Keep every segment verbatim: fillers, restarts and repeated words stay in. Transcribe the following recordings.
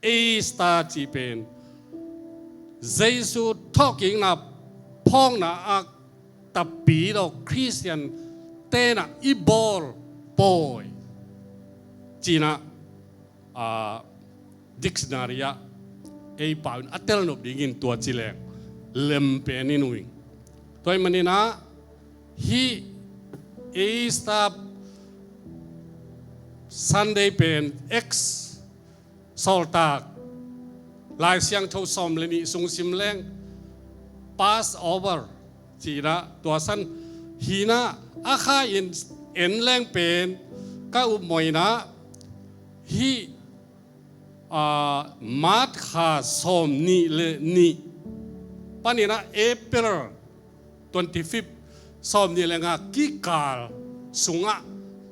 Easter cih pen Jesu thawhkikna phawkna a tapidaw Khristian tenah i bawl pawi cinah, a, dictionary ah ei pau in a telnop dingin tua ci leng lem pen in uing. Tua ih maninah hih Easter Sunday pen Acts Sawltak Lai Siangtho sawm le nih sung sim leng Passover cinah tua san hinah a kha in en leng pen ka upmawinah hih, a, March kha sawm nih le nih paninah April twenty-fifth sawm nih le nga kikal sungah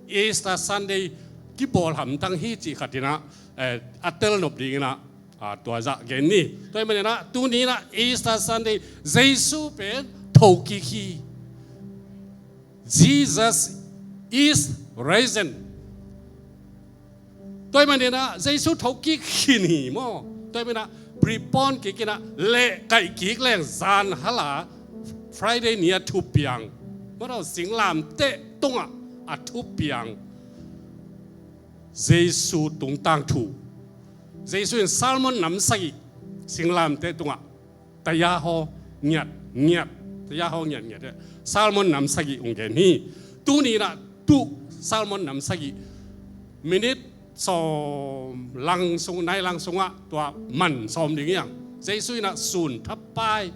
Easter Sunday kibawl hamtang hi cih khatinah, eh, a telnop dinginah, a, tua zah gen ni. Tua ih maninah tuninah Easter Sunday Jesu pen thokik hi. Jesus is risen. Tua ih maninah Jesu thokik khin hi maw? Tua ih maninah prepawn kikinah lehkaih kik leng zan hala Friday ni a thupiang, maw, singlamteh tungah a thupiang Jesu tungtang thu. Jesu in sermon nam sagih singlamteh tungah taya haw ngiat ngiat, taya haw ngiat ngiat, eh, sermon nam sagih ung gen hi. Tuninah tuh sermon nam sagih minit sawm lang sung, nai lang sungah tua man sawm ding hiang. Jesu inah sun thapai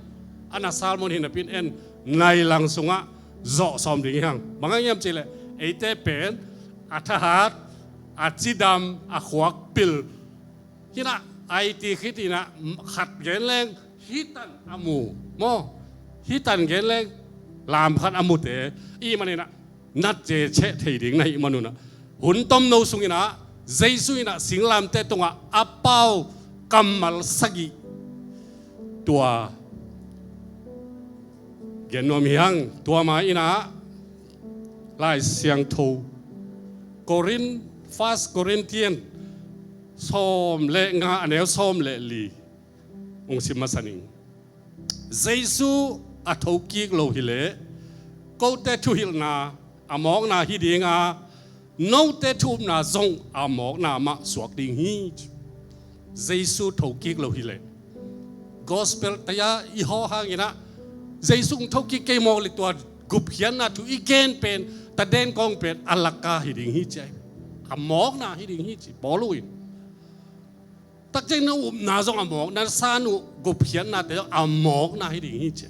a na sermon hinapin en nai lang sungah zawh sawm ding hiang. Bang hang hiam cihleh eite pen a thahat, a cidam, a khuak pil hinah, a i ti khit inah khat gen leng hitan a mu maw? Hitan gen leng lam khat a mute ih maninah na ceceh thei ding na hih manunah hun tomno sunginah Jesu inah singlamteh tungah a pau kammal sagih tua gen nuam hiang. Tua ma inah Lai Siangtho Korin, First Corinthian sawm le nga a neu sawm le li ung sim masa ning. Jesu a thokik lo hileh kote thuhilhna a mawkna hi dinga, note thu-upna zong a mawkna mah suak ding hi. Jesu thokik lo hileh gospel taya i haw hanginah Jesu thokik kei mawk le tua gupkhiatna thu i gen pen, taden kawng pen a laka hi ding hi ci a, a mawkna hi ding hi ci Paul in. Takciang na upna zong a mawk, na san uh gupkhiatnate zong a mawkna hi ding hi ci.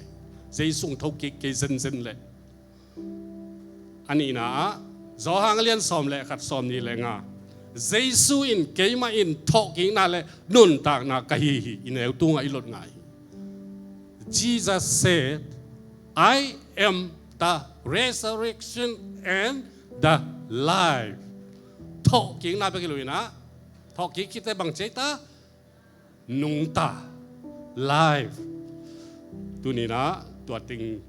Jesu thokik kei zenzen leh. A nihna ah Johan a lian sawm le khat, sawm nih le nga, Jesu in keimah in thawhkikna le nuntakna ka hi hi, i neu tungah i lot ngai hi. Jesus said, "I am the resurrection and the life." Thawhkikna bek hi lo inah, thawhkik khit teh bang ci ta, nungta, life. Tuninah tua ting,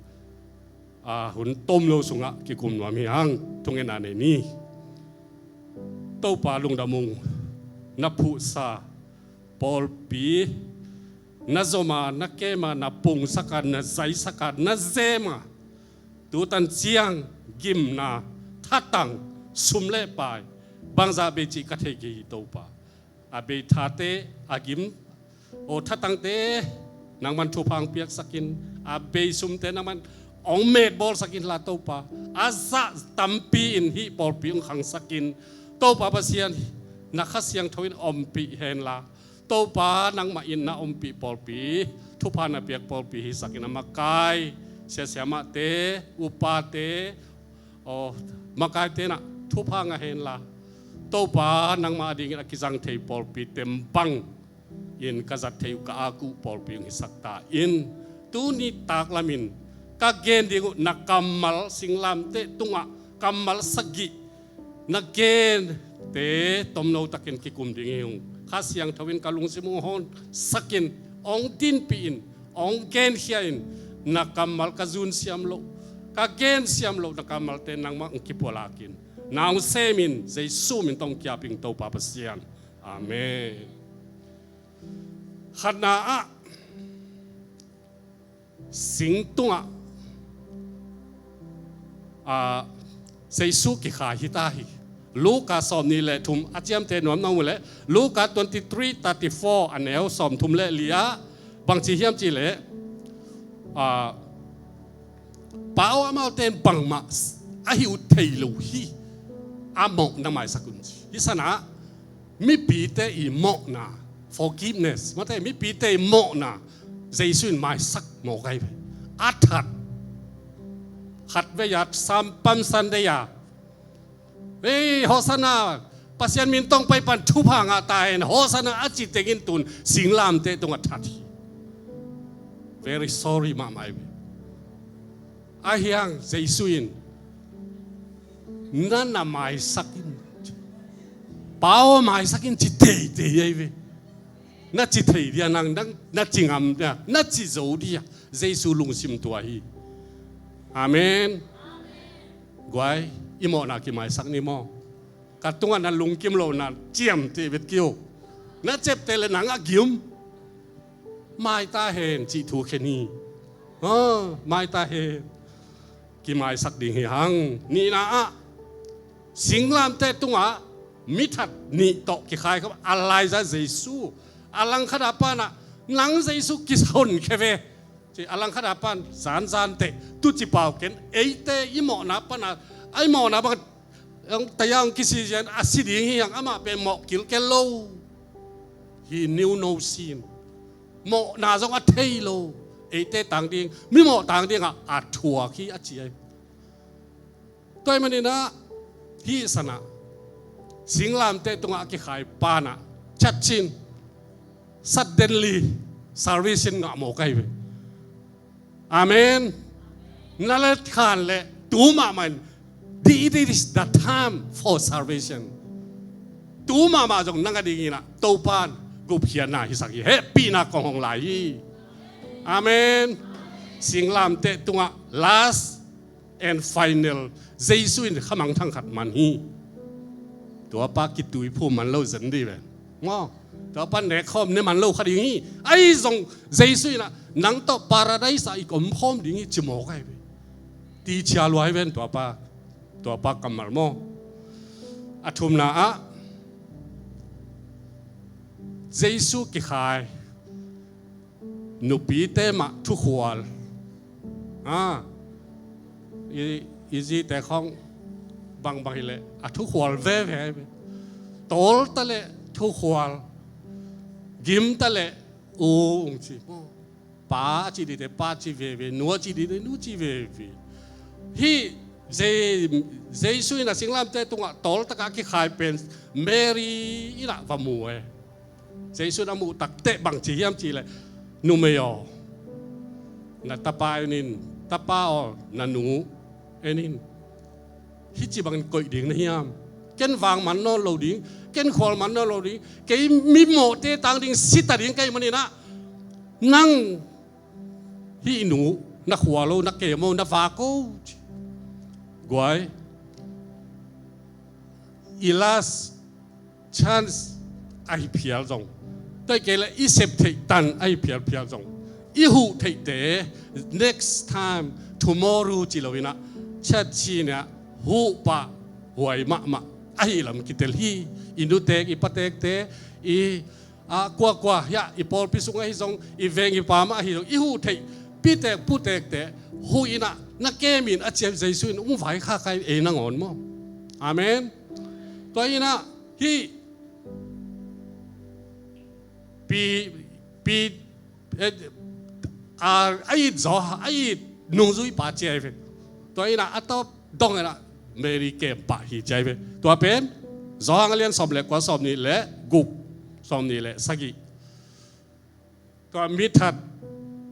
a, hun tomno sungah kikum nuam hi hang, thungetna nei ni. Topa lungdam ung, na phuhsa pawlpi na zoma, na kema, na pungsaka, na zaisaka, na zema, tutan ciang gimna, thatang, sum le pai, bangzah bei cih ka thei kei hi Topa. A bei thate, a gim, aw, thatangte nangman thupha hong piaksakin, a bei sumte nangman hong metbawlsakin la Topa. A zah tampi in hih pawlpi hong khangsakin, Topa Pasian, na Kha Siangtho in ompih henla. Topa, nangmah in na ompih pawlpi, thupha na piak pawlpi hisakin, a makai, siasiamahte, upate, aw, makaite na thupha ngah henla. Topa, nangmah adingin a kizang thei pawlpi tembang in ka zat thei uh, ka ak uh pawlpi hong hisak ta in. Tuni taklamin ka gen ding uh na kammal singlamteh tungah kammal sagih na gente tomno takin kikum ding hi ung. Kha Siangtho in ka lungsim hong honsakin, hong dinpih in, hong genkhia in, na kammal ka zunsiam loh, ka gensiam loh na kammalte nangmah hong kipulakin, na hong semin, Jesu min tawh hong ki-ap ing Topa Pasian. Amen. Khatna ah, sing tungah, ah, Jesu kikhai hi ta hi. Luka sawmnih le thum a ciamteh nuam nong uh leh, Luka twenty-three thirty-four a neu sawmthum le li ah bangci hiam cih leh, ah, Pa aw, amaute in bangmah a hi uh thei lo hi. A mawhna maisak un ci. Hih sanah mipite i mawhna, forgiveness, mate, mipite i mawhna Jesu in maisak mawk ahi ve. A that, khatvei a sam Palm Sunday a, "Ei, Hosanna, Pasian min tong pai pan thupha ngah ta hen, Hosanna," a ci tengin tun singlamteh tungah that hi. Very sorry mahmah ahi ve. Ahi hang Jesu in, "Na, na maisak in, Pa aw, maisak in," ci teitei ahi ve. Na ci thei dia, nang, nang na ci ngam dia, na ci zo dia, Jesu lungsim tua hi. Amen. Guai, i mawhna kimaisak ni maw? Ka tungah na lungkim lohna ciamteh vet kei o. Na ciapteh leh nang a gim. Mai ta hen cih thu khen hi. Ah, mai ta hen. Kimaisak ding hi hang. Nihna ah, singlamteh tungah mi that nih tawh kikhai kha, a laizah Jesu. A langkhat a pan ah, "Nang Jesu kihonkhia ve," ci. A langkhat a pan, "Zanzan teh, tu ci pau ken, eite i mawhna pan a, a i mawhna bang, ang tayang kisi zian a si ding hi hang, amah pen mawh kilkel lo hi, niu no sin. Mawhna zong a thei lo, eite tang ding, mi mawh tang ding ah a thuak hi," a ci ahi. Tua ahih manin ah, hih sanah singlamteh tungah a kikhai pan ah, chatchin, suddenly salvation ngah mawk ahi ve. Amen. Na let khan leh tu mahmah in, "It is the time for salvation." Tu mahmah zong nang a dingin ah Topa'n gupkhiatna hisak hi. Hehpihna kong hong lai hi. Amen. Singlamteh tungah last and final, Jesu in khamangthang khat man hi. Tuapa kituiphum man lo zen dih ve. Maw, tuapa nekkhawm ne man lo kha ding hi. Ahi zong Jesu in ah, "Nang tawh Paradise ah i omkhawm ding hi," ci mawk ahi ve. Tichia lua hi ven tuapa. Tuapa kammal maw? A thumna ah, Jesu kikhai nupite mah thukhual. Ah, i, i zite khawng bangbang hileh a thukhual veve. Tawl ta leh thukhual, gim ta leh u ung ci. Pa a ci dite pa ci veve, nu a ci dite nu ci veve. Hih Je-, Jesu in a singlamteh tungah tawl takah a kikhai pen Mary in ah va mu e. Jesu in a muh takteh bangci hiam cih leh, "Numei aw, na tapa en in, tapa aw, na nu en in. Hih ci bangin koih ding na hiam? Ken vang man nawn lo ding, ken khual man nawn lo ding, kei mi mawhte tang ding si ta ding ka hih manin ah, nang hih nu na khual o, na kem o, na vak o," ci. Guai, i last chance ahi phial zong, tua kei leh i sep theih tan ahi phial phial zong, i huh theihte, next time, tomorrow ci lo in ah, chatchin ah huh pah huai mahmah ahi lam kitel hi. I nutek, i patekte, i, a, kuakua hiah i pawlpi sung ahi zong, i veng i pam ahi zong, i huh theih pitek putekte huh in ah, "Na kem in," a ci a, Jesu in ung vaikhak ahi ei nangawn maw? Amen. Tua in ah, hih Pi, Pi, eh, a, a it zaw, a it nungzui pa ci ahi ve. Tua in ah a tawp dong in ah Mary kem pah hi ci ahi ve. Tua pen Johan a lian sawm le kua, sawmnih le guk, sawmnih le sagih. Tua mi that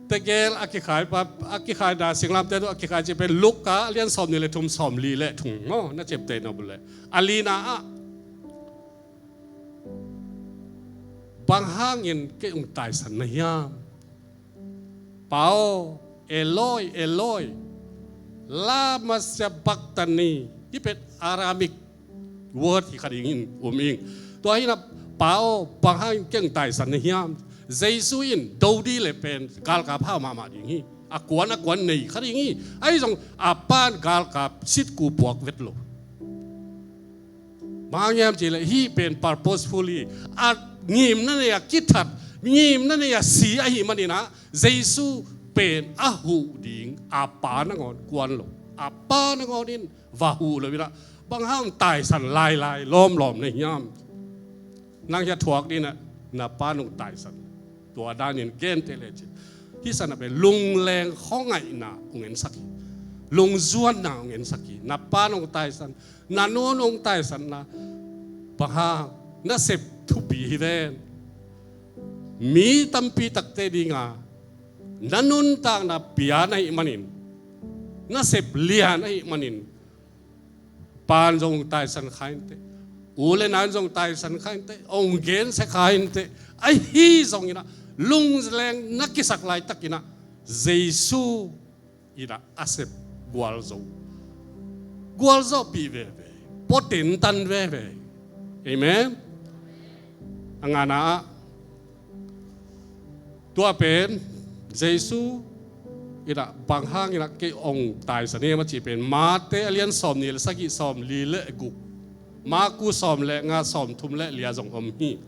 tegel a kikhai pa, a kikhaina singlamteh tungah a kikhai cih pen Luka a lian sawmnih le thum, sawmli le thum maw, na ciapteh nop leh. A lina ah, "Bang hangin kei ung taisan na hiam? Pa aw, Eloi, Eloi, lama sabachthani?" Hih pen Aramaic word hi kha ding in um ing. Tua hi in ah, "Pa aw, bang hangin kei ung taisan na hiam?" Jesu in do dih leh pen galkap hau mahmah ding hi. A kuan a kuan nei kha ding hi. Ahi zong a pa'n galkap sitku puak vet lo. Bang hang hiam cih leh hih pen purposeful hi. A ngimna nei a kithat, ngimna nei a si ahih manin ah Jesu pen a huh ding a pa nangawn kuan lo. A pa nangawn in va huh lo in ah bang hang taisan lailai lawmlawm na hiam? Nang hiah thuak ding in ah na pa nong taisan. Tua danin gente le cin. Hih sanah pen lungleng khuangaihna hong ensak hi. Lungzuanna hong ensak hi. Na pa nong taisan, na nu nong taisanna, bang hang, nasep thupi hi ven. Mi tampi takte dinga na nuntakna pian ahih manin, nasep lian ahih manin, pa'n zong taisan kha inteh, u le na'n zong taisan kha inteh, hong gensia kha inteh. Ahi zongin ah lungleng na kisak laitak in ah Jesu in ah a sep gualzo, gualzawhpih veve, puaten tan veve. Amen. A ngana ah, tua pen Jesu in ah bang hangin ah kei hong taisan hiam a cih pen Mate a lian sawmnih le sagih, sawmli le guk, Marku sawm le nga, sawmthum le li ah zong om hi.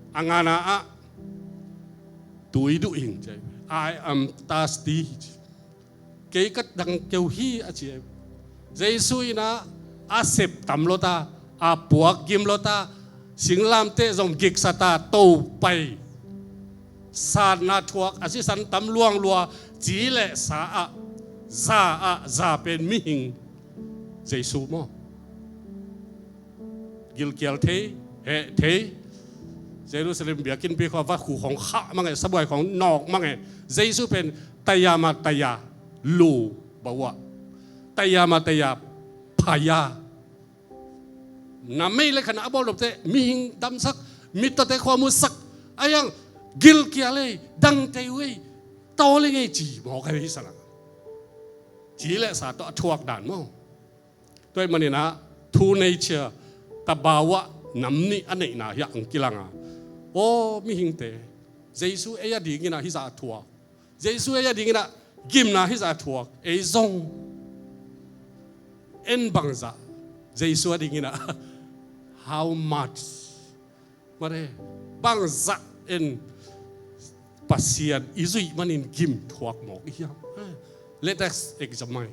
A ngana ah, tui duh ing ci. "I am thirsty." Kei ka dang keu hi a ci. Jesu in ah a sep tam lo ta, a puak gim lo ta, singlamteh zong giksa ta, to pai, satna thuak, a sisan tam luang lua, ci le sa ah, za ah, za pen mihing Jesu maw? Gilkial thei, heh thei. Jerusalem biakinnpi khua va khu khong khah mange, sabuai khong nawk mange. Jesu pen tayama taya lu bawa, tayama taya phaya. Na mei le khan a bawl dopte mihing damsak, mittawte khua musak, a yang gilkial ei, dangtei uh ei, tawl ei ngei ci mawk a hi sana. Ci le sa tawh a thuak dan maw? Tua ahih manin ah, thu nei cia, tabau ah nam nih a neihna hiah ang kilang a. Aw, mihingte, Jesu ei a dingin ah hizah a thuak. Jesu ei a dingin ah gimna hizah a thuak. Ei zong en bangzah Jesu a dingin ah, how much? Mare, bangzah en Pasian i zuih manin gim thuak mawk i hiam? Let us examine.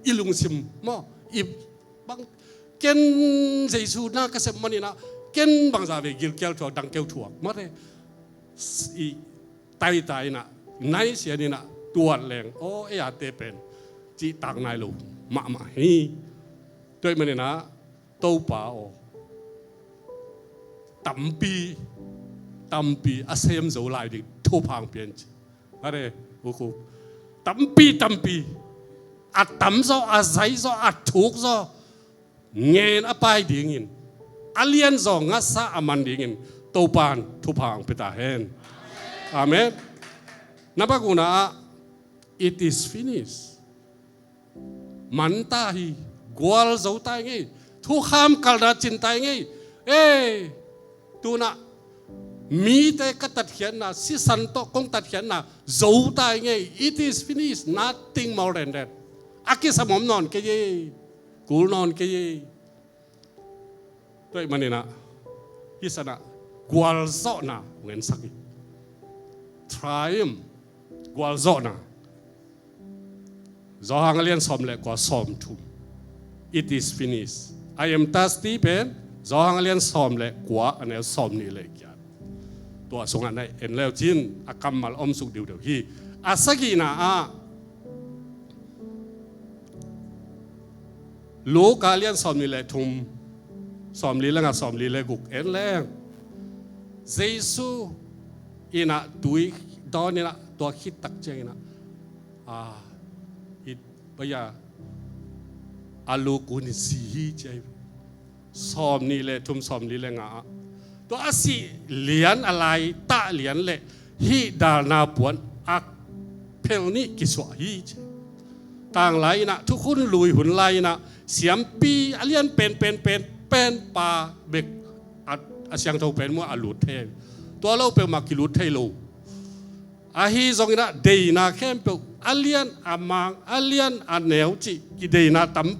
I lungsim maw, i bang, ken Jesu na ka sep manin ah, ken bangzah vei gilkial thuak, dangkeu thuak? Mare, i taita in ah, naisian in ah tuat leng, aw, ei a te pen cihtak nai lo mahmah hi. Tua ahih manin ah, Topa aw, tampi tampi a sem zo lai ding thupha hong pia in ci. Are, ukhup, tampi tampi, a tamzaw, a zaizaw, a thukzaw ngen a pai dingin, a lianzaw ngasa a man dingin Topa'n thupha hong pia ta hen. Amen. Na bak unah ah, it is finished. Man ta hi, gualzo ta i ngei, thukham kalna cin ta i ngei. Ei, tunah mite ka tatkhiatna, sisan tawh kong tatkhiatna zo ta i ngei. It is finished, nothing more than that. A kisam om nawn kei ei, kul nawn kei ei. Tua ahih manin ah, hih sanah gualzawhna hong ensak hi. Triumph, gualzawhna. Johan a lian sawm le kua, sawmthum. It is finished. I am thirsty pen Johan a lian sawm le kua, a neu sawmnih le giat. Tua sungah na en leu cin a kammal om suk diudeu hi. A sagihna ah, Luka lian sawmnih le thum, sawmli le nga, sawmli le guk en leng, Jesu in ah tui dawn in ah, tua khit tak ciangin ah, a, i, baya, a lukun in si hi ci hi. Sawmnih le thum, sawmli le nga ah, tua a sih lian, a laitah lian le hih dalna puan a phel nih kisuah hi ci. Tanglai in ah, thukhun lui hun lai in ah, siampi a lian pen, pen, pen, pen pa bek a, a siangtho pen muah a lut thei. Tua lo peuhmah kilut thei lo. Ahi zongin ah deina khempeuh, a lian a mang, a lian a neu cih kideina tam,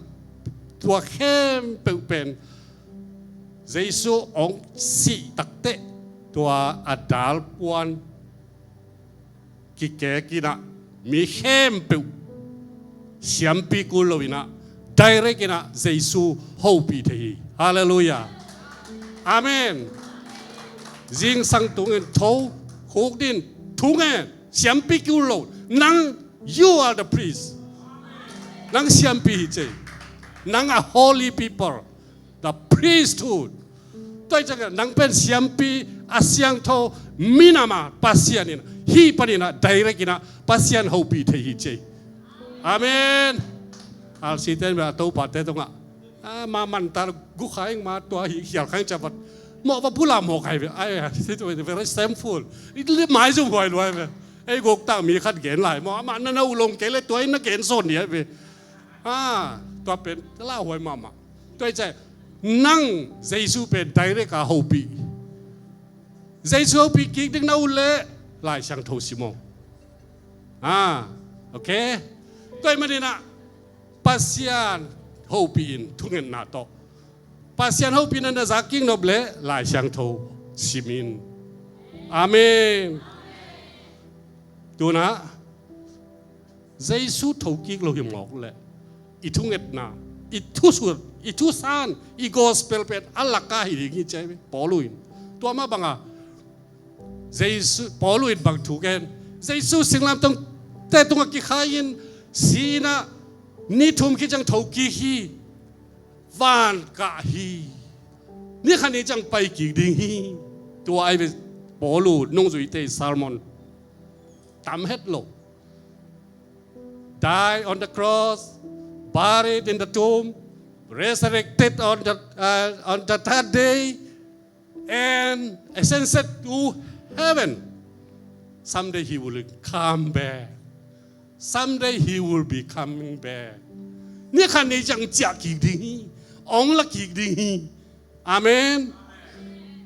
tua khempeuh pen Jesu hong sih takteh tua a dal puan kikek in ah mi khempeuh siampi kul lo in ah, direct in ah Jesu hopih thei hi. Halleluiah. Amen. Zingsang tungin tho, khuk din, thu ngen, siampi kul lo. Nang, you are the priest. Nang siampi hi cei. Nang a holy people. The priesthood. Tua hi ciangin nang pen siampi a siangtho minam a Pasian in hih panin ah direct in ah Pasian hopih thei hi cei. Amen. Alsite in bel a topate tungah, ah, ma man ta gukha ing ma tua hi khial khang capat. Mawh va pula mawh kai ve. Ai, very shameful. Mai zum huai luai ve. Ei guk tak mi khat gen lai maw. Amah na na uh long kei le tua in na gen sawn ni ai ve. Ah, tua pen lauhuai mahmah. Tua hi ciang nang Jesu pen direct a hopih. Jesu hopih kik ding na ut leh Lai Siangtho sim aw. Ah, okay. Tua ahih manin ah Pasian hopih in thungetna tawh. Pasian hopihna na zak kik nop leh Lai Siangtho sim in. Amen. Tu-in ah Jesu thokik lo hi mawk leh i thungetna, i thusut, i thusan, i gospel pen a laka hi ding hi ci hi Paulu in. Tua mah banga Jesu, Paulu in bang thu gen? Jesu singlamteh tungah kikhai in, si-in ah ni thum khit ciang thokik hi. Van kah hi. Ni khat ni ciang pai kik ding hi. Tua ahi ve Paulu nungzuite sermon tam het lo. Die on the cross, buried in the tomb, resurrected on the, uh, on the third day, and ascended to heaven. Someday he will come back. Someday he will be coming back. Ni khat ni ciang ciah kik ding hi. Ong la kik ding hi. Amen.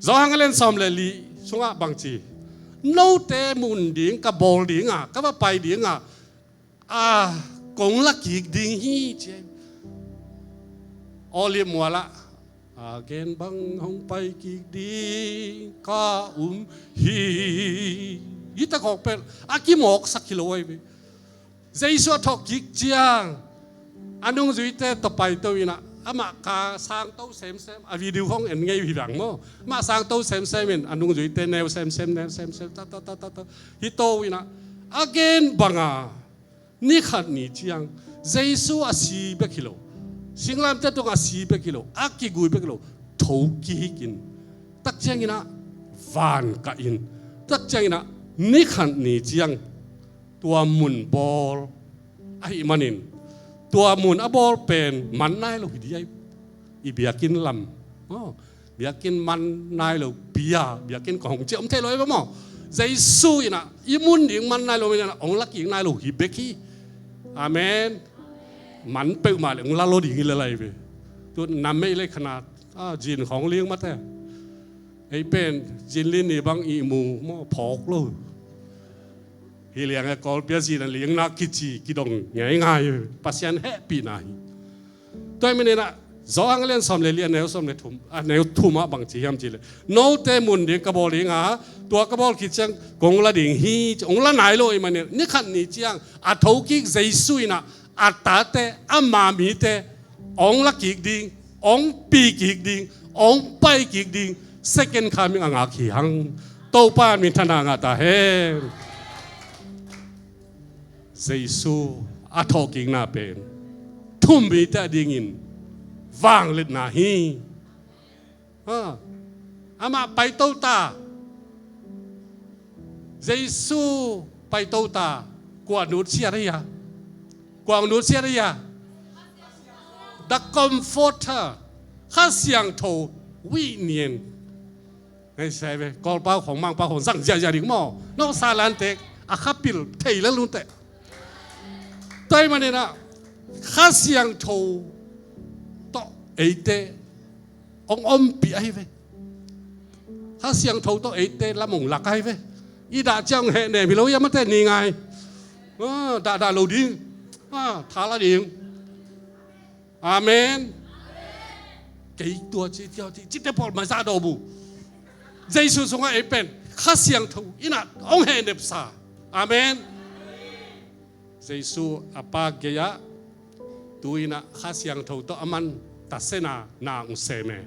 Johan a lian sawm le li sungah bang ci? Note mun ding ka bawl ding a, ka va pai ding a, a kong la kik ding hi ci. Olive mual ah a gen bang hong pai kik ding ka um hi. Hih tak khawng pen a kimawksak hi lo ahi ve. Jesu a thawh kik ciang a nungzuite tawh paito in ah, amah ka sangto semsem, a video khawng en ngei uh hi vang maw. Amah sangto semsem in a nungzuite neu semsem, neu semsem, ta ta ta ta ta, hi to in ah, a gen banga ni khat ni ciang Jesu a si bek hi lo, singlamteh tungah a si bek hi lo, a kigui bek hi lo, thokik in, tak ciangin ah van kah in, tak ciangin ah ni khat ni ciang tua mun bawl ahih manin, tua mun a bawl pen man nai lo hi ding ahi. I biakinn lam, oh, biakinn man nai lo, bia, biakinn kong hong ciah om thei lo ahi ve maw. Jesu in ah i mun ding man nai lo, man in ah hong la kik nai lo hi bek hi. Amen. Man peuhmah le hong la lo ding hi le lai ve. Tu na mei le khanat, ah, zin khawng ling mate. Ei pen zin lin ni bang ihmu maw, phawk lo. Hi liang e, Kawlpi a zin a lingna kici kidong ngeingai, Pasian hehpihna hi. Tua ahih manin ah Johan a lian sawm le li, a neu sawm le thum, a neu thum ah bang ci hiam cih leh, note mun ding ka bawl ding a, tua ka bawl khit ciang kong la ding hi ci. Hong la nai lo ahih manin ni khat ni ciang a thokik Jesu in ah a tate, ama mite hong la kik ding, hong pi kik ding, hong pai kik ding, second coming a ngak hi hang. Topa minthanna ngah ta hen. Jesu a thawhkikna pen thum mite a dingin vangliatna hi. Ha. Amah paito ta. Jesu paito ta. Kua nutsiat ahi a? Kua nutsiat ahi a? The Comforter. Kha Siangtho, วิญญาณ. Ngai sai ve, Kawlpau khong, Mangpau khong zang ziahziah ding maw. Noksa lante a kha pil thei le lun teh. Tua ahih manin ah Kha Siangtho tawh eite hong ompih ahi ve. Kha Siangtho tawh eite lam hong lak ahi ve. I dah ciang hong hehnem hi lo, i a mate ni ngai. Ah, dahdah lo ding. Ah, thala ding. Amen. Kei tua ci, tua ci, cite pawl mah zah dawh bu. Jesu sungah ei pen Kha Siangtho in ah hong hehnepsa. Amen. Jesu a Pa gei-ah tu-in ah Kha Siangtho tawh a man tasena na hong sem e.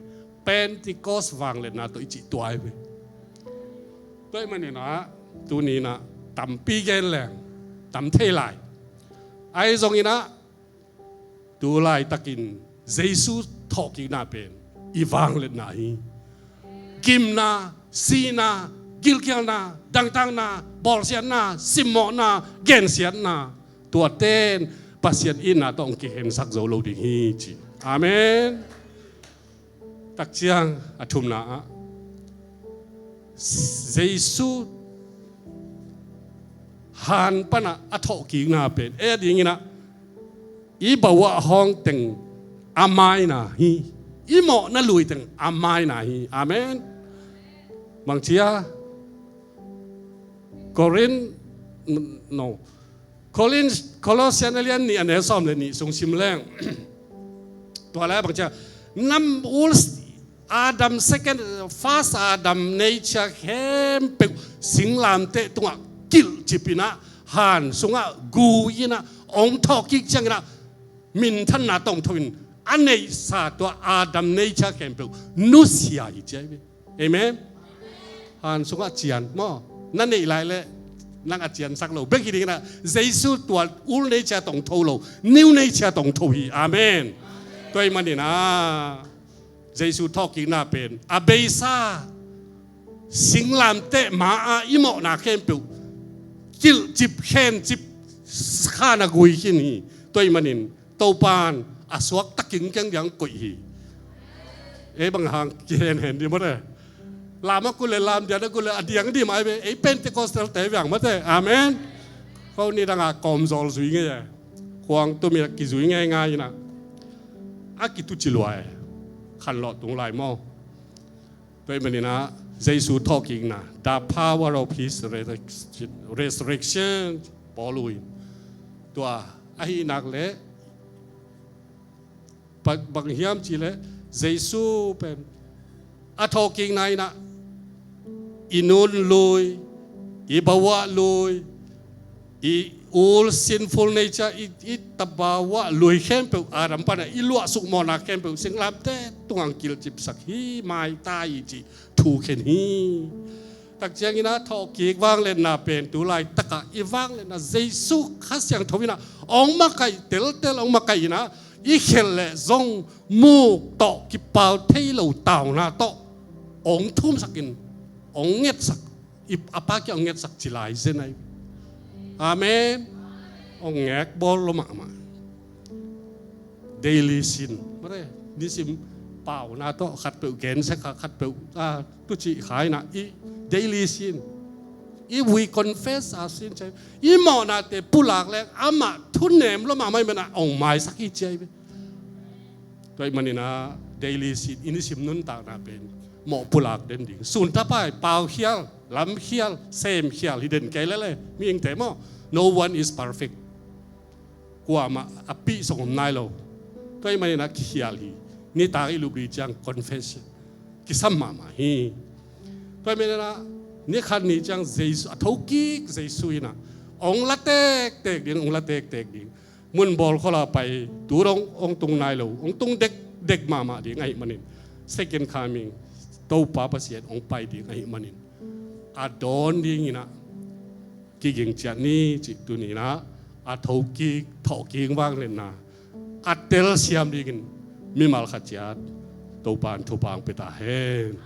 Pentecost vangliatna tawh i cih tua ahi ve. Tua ahih manin ah tuni-in ah tampi gen leng tam thei lai. Ahi zongin ah tu laitakin Jesu thawhkikna pen i vangliatna hi. Gimna, sihna, gilkialna, dangtakna, bawlsiatna, simmawhna, gensiatna, tuate in Pasian itna tawh hong kikhensak zo lo ding hi ci. Amen. Takciang a thumna ah Jesu han panah a thawhkikna pen ei adingin ah i bawah hawng teng a maina hi. I mawhna lui teng a maina hi. Amen. Bangci a Korin, no, Korin, Colossian a lian nih a neu sawm le nih sung sim leng tua lai bangci a nam ul Adam second, first Adam nature khempeuh singlamteh tungah kilhcip in ah han sungah gu in ah hong thawhkik ciangin ah minthanna tawh hong tho in a neihsa tua Adam nature khempeuh nusia hi ci ahi ve. Amen. Han sungah cian maw, na neih lai leh nang a ciansak lo bek hi dingin ah Jesu tua old nature tawh hong tho lo, new nature tawh hong tho hi. Amen. Tua ahih manin ah Jesu thawhkikna pen a beisa singlamteh ma-ah i mawhna khempeuh kilhcip khencip khan a gui khin hi. Tua ahih manin Topa'n a suakta kingkeng diang koih hi. Ei bang hang kihenhen di mawte. Lam a kul le lam dian a kul le a diang di mai ve. Ei Pentecostal te viang mawte. Amen. Ko ni dang a kawmzawl zui ngei e. Khuang tum in a kizui ngeingai in ah a kituci lua e. Khanlawh tung lai maw. Tua ahih manin ah Jesu thawhkikna, the power of his resurrection, resurrection, Paul in tua ahih nak leh bang hiam cih leh Jesu pen a thawhkikna in ah i nun lui, i bawah lui, i old sinful nature, i, i tabaw ah lui khempeuh, Adam panah i luahsuk mawhna khempeuh singlamteh tungah kilhcipsak hi, maitai hi cih thu khen hi. Takciangin ah thawhkik vangliatna pen tu laitakah i vangliatna Jesu Kha Siangtho in ah hong makaih teltel, hong makaih in ah i khelh leh zong muk tawh kipal thei lo tauna tawh hong thumsak in hong ngetsak, i a Pa kiang hong ngetsak ci lai zen ahi. Amen. Hong ngek bawl lo mahmah. Daily sin. Mare, nisim pauna tawh khatpeuh gensia kha, khatpeuh a tucih kha in ah i daily sin. I we confess our sin ci ahi. I mawhnate pulak leng amah thunem lo mahmah ahih manin ah hong maisak hi ci ahi ve. Tua ahih manin ah daily sin, i nisim nuntakna pen mawh pulak den ding. Sun thapai, paukhial, lamkhial, semkhial hi den kei lele, mihingte maw. No one is perfect. Kuamah a pih song om nai lo. Tua ahih manin ah kikhial hi. Nitak i lup dih ciang confession kisam mahmah hi. Tua ahih manin ah ni khat ni ciang Jesu, a thokik Jesu in ah hong la tektek ding, hong la tektek ding. Mun bawl kholh a pai, tu dong hong tung nai lo, hong tung dekdek mahmah ding ahih manin, second coming, Topa Pasian hong pai ding ahih manin, a dawn dingin ah kiging ciat ni cih tuni-in ah a thokik, thawhkik vangliatna a telsiam dingin mimal khat ciat Topa'n thupha hong pia ta hen.